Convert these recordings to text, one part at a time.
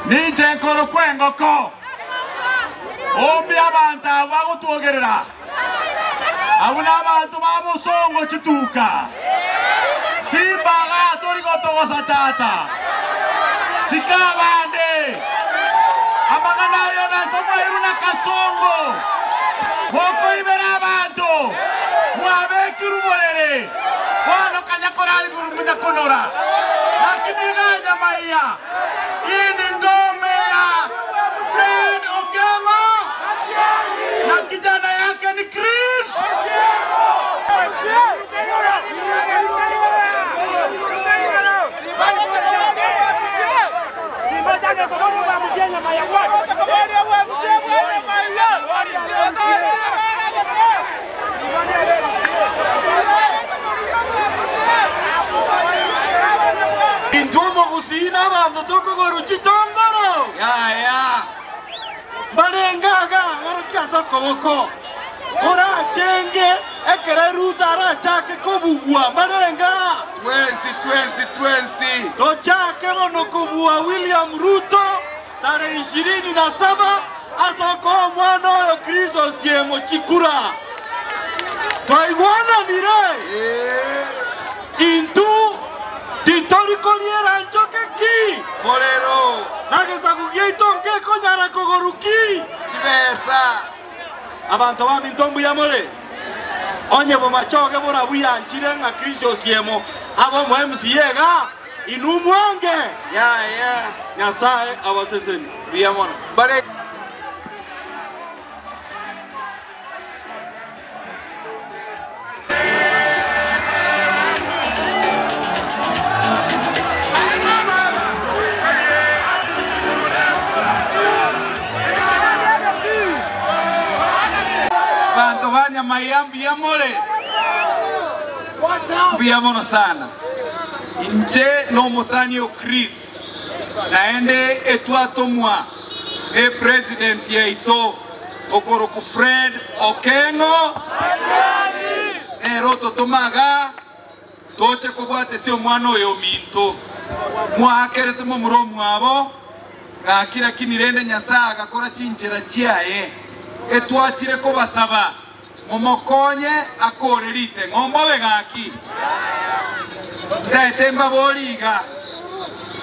Ninche nkorokwa engoko, ombie abanto abwo bagotwogerera, abwo nabanto ba bosongo chituka. Simba igaa tori gotogosa tata. Sika abande. Amang'ana ayo nase mwairwe na Kasongo. Mokoibera abanto, mwabekirwe borere, bono kanya korarigwe monyakonora. Naki nigo nyamaiya. Indi ngome ya Fred Okengo na kijana yake ni Chris. Intwe omogusii na abanto tokogorwa chitongoro. Yaya. Mbarenge iga ng'orokia ase okoboko, orachenge ekero Ruto arachake kobugwa. Mbarenge aa. Twensi, twensi, twensi. Tochake bono kobua William Ruto tarehe 27 ase okoa omwana oyo Chris Osiemo chikura. Twaigwananire? Intwe titori koriera nchoke ki? Morero. Na gesaku giaito nkekonyara kogorwa ki? Chibesa. Abanto baminto mbuya more? Onye bomachoge borabuyanchire ng'a Chris Osiemo abe omo MCA igaa, inwe mwange. Yaya. Nyasae abasesenie. Mbuya mono. Bare. Banto ba Nyamaiya mbuya more? Mbuya mono sana. Inche nomosani o Chris, naende etwatomwa ne president yaito. Okorokwa Fred Okengo, nere ototoma iga toche kobwatesia omwana oyo ominto. Mwaakerete momura omwabo, gaki lakini rende Nyasae agakora chinchera chiaye. Etwachire kobasaba momokonye akore riteng'o mbobe gaki. Ntaete mbabori iga,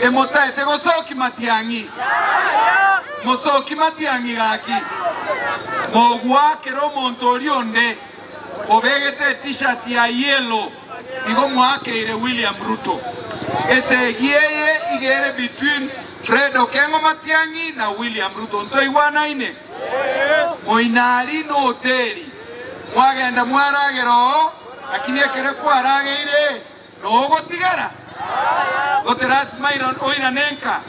emotaete gosoki matiang'i? Mosoki matiang'i gaki, mogwakera omonto oria onde obegete e-t-shirt ya yellow igo mwakeire William Ruto. Esegi eye iga ere between Fred Okengo Matiang'i na William Ruto. Ntoigwanaine? Moinari noteri, mwagenda mwaragera oo, lakini ekero kwarageire nogotigara, gote lasima oirane nka.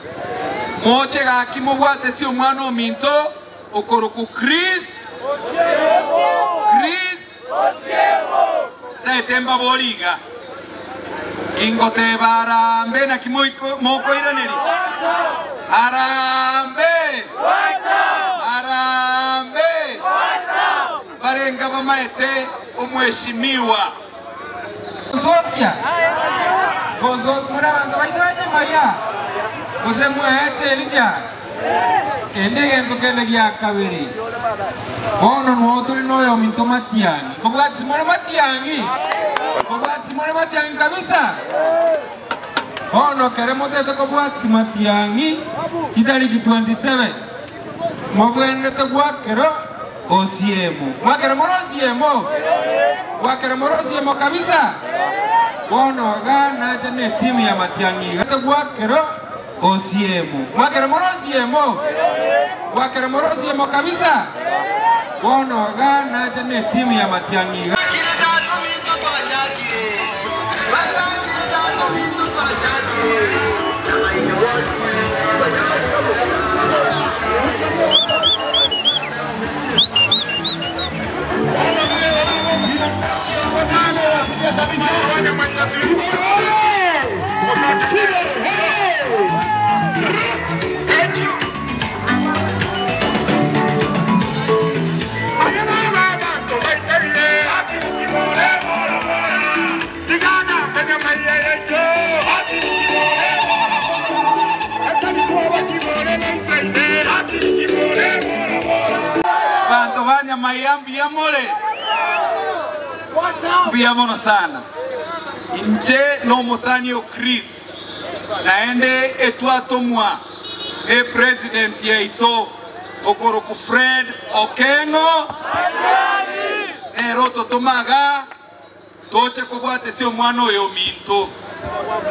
Moche gaki mobwatesie omwana ominto okorokwa Chris, Chris, ntaete mbabori iga, Gingoteba arambe naki mokoiraneria? Arambe! Arambe! Mbarenga bamaete omweshimiwa. Gosokia, gosokia muri abanto baito ba Nyamaiya, gose mweete Elija, ende egento kende gia kabere. Bono noo tore noyominto Matiang'i. Nkobwatisia more Matiang'i? Nkobwatisia more Matiang'i kabisa? Bono kere motete kobwatisia Matiang'i chitariki 27, mobwenerete gwakera osiemo. Gwakera more osiemo? Gwakera more osiemo kabisa? Bono iga nacha netimu ya Matiang'i iga gwakera Osiemo. Gwakera more osiemo? Gwakera more osiemo kabisa? Bono iga nacha netimu ya Matiang'i iga. Nyamaiya mbuya more? Mbuya mono sana. Inche nomosani o Chris, naende etwatomwa ne president yaito okoroku Fred Okengo, nere ototomaga toche kobwate omwana oyo ominto.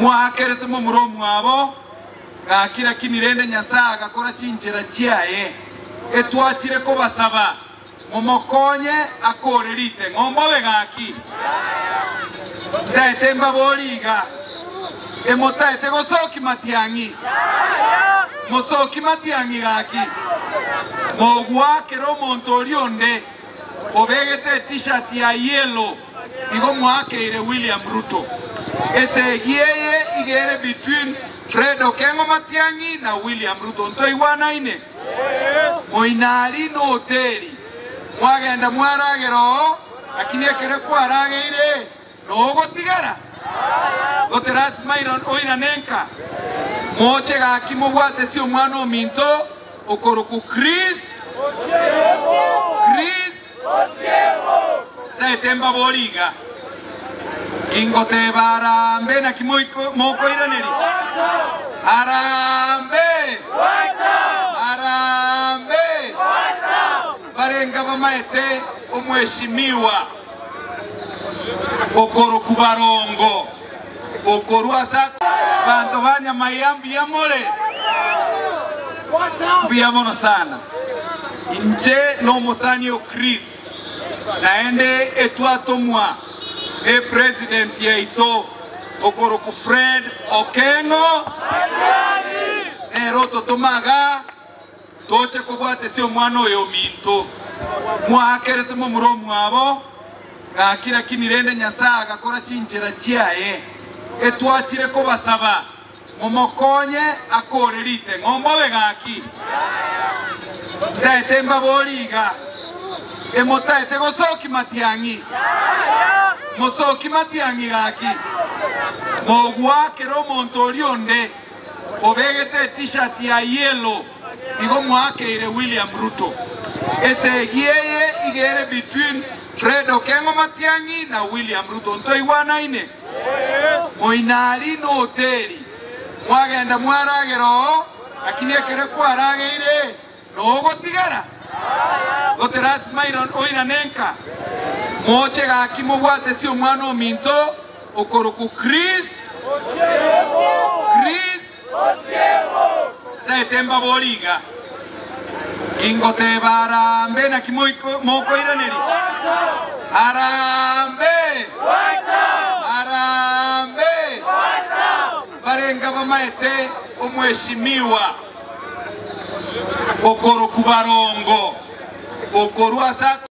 Mwakerete momura omwabo, gaki lakini rende Nyasaye agakora chinchera chiaye. Etwachire kobasaba momokonye akorerite ng'ombobe gaki. Ntaete mbabori iga, emotaete gosoki matiang'i, mosoki matiang'i gaki, mogwakera omonto oria onde obegete t-shirt ya yellow igo mwakeire William Ruto. Esegi eye igere between Fred Okengo Matiang'i na William Ruto. Ntoigwanaine? Moinari na hoteli mwagenda mwaragera oo, lakini ekere kwarageire nogotigara gote lazima oiranenka moche gaki mobwate si omwana ominto okoroku Chris Chris taete mbabori iga ingoteba arambe naki mokoiraneri arambe arambe barenga bamaete omweshimiwa okoroku barongo okorwa banto ba Nyamaiya mbuya more? Mbuya mono sana. Inche nomosani o Chris, naende etwatomwa ne president yaito okoroku Fred Okengo, nere ototomaga toche kobwate omwana oyo ominto. Mwakerete momura omwabo, gaki lakini rende Nyasaye agakora chinchera chiaye. Etwachire kobasaba momokonye akorerite ng'ombobe gaki. Ntaete mbabori iga, emotaete gosoki matiang'i, mosoki matiang'i gaki, mogwakera omonto oria onde obegete t-shirt ya yellow igo mwakeire William Ruto. Esegi eye igere between Fred Okengo Matiang'i na William Ruto. Ntoigwanaine? Moinari na hoteli mwagenda mwaragera oo, lakini ekere kwarageire nogotigara gote lazima oiranenka moche gaki mobwate si omwana ominto okoroku Chris Chris taete mbabori iga ingoteba arambe naki mokoiraneri arambe arambe barenga bamaete omweshimiwa okoroku barongo okorwa.